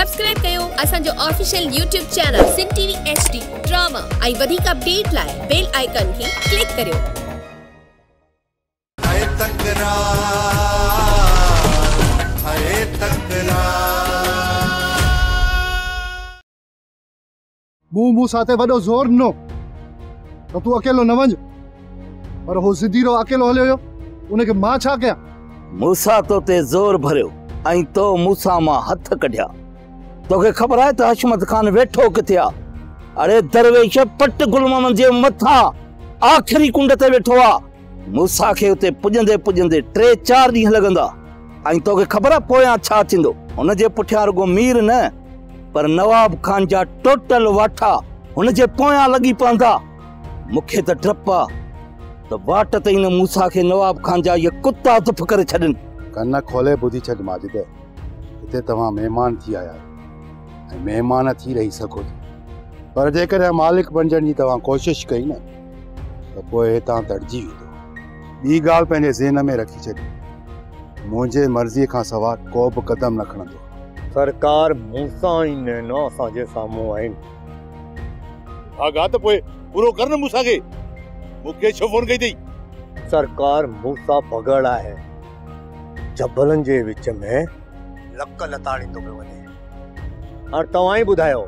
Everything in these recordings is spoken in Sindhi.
سبسڪرائب ڪيو اسان جو official YouTube channel Sindh T V H D drama ۽ وڌيڪ اپڊيٽ لاء بيل آئيڪان کي ڪلڪ ڪريو. هي تڪرار هي تڪرار. مون موسيٰ تي وڏو زور ڏنو ته تون اڪيلو نه وڃ، پر هو ضدي رو اڪيلو هليو ويو، ان کي مان ڇا ڪيان؟ موسيٰ تو تي زور ڀريو ۽ تو موسيٰ مان هٿ ڪڍيا. توکي خبر آهي ته حشمت خان ويٺو ڪٿي آ؟ اڙي درويش، پٽ گل محمد جي مٿان آخري ڪنڊ تي ويٺو آ. موسيٰ کي اتي پڄندي پڄندي ٽي چار ڏينهن لڳندا ۽ توکي خبر آ پويان ڇا ٿيندو؟ هن جي پٺيان رڳو مير نه پر نواب خان جا ٽوٽل واٺا هن جي پويان لڳي پوندا. مون کي ته ڊپ آ ته واٽ تي ئي نه موسيٰ کي نواب خان جا اهي ڪتا دڦ ڪري ڇڏين. ڪن کولي ٻڌي ڇڏ ماجد، هتي توهان مهمان ٿي آيا آهيو ۽ مهمان ٿي رهي سگهو ٿا، پر جيڪڏهن مالڪ بڻجڻ جي توهان ڪوشش ڪئي نه ته پوء هتان تڙجي ويندو. ٻي ڳالهه پنهنجي ذهن ۾ رکي ڇڏ، منهنجي مرضيء کان سواء ڪو به قدم نه کڻندو. سرڪار موسيٰ ۽ نينا اسان جي سامهون آهن. آغا ته پوء پورو ڪر نه موسيٰ کي، مون کي ڇو فون ڪئي اٿئي؟ سرڪار موسيٰ بگهڙ آهي، جبلن جي وچ ۾ لڪ لتاڙيندو پيو وڃي. هاڻ توهان ئي ٻڌايو،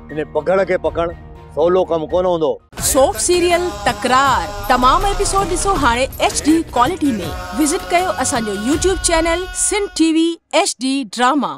ان بگهڙ کي پڪڙڻ سولو ڪم ڪونه هوندو. سوپ سيريل تڪرار تمام ايپيسوڊ ڏسو هاڻي ايڇ ڊي ڪوالٽي ۾ وزٽ ڪيو اسان جو YouTube channel Sindh T V H D drama.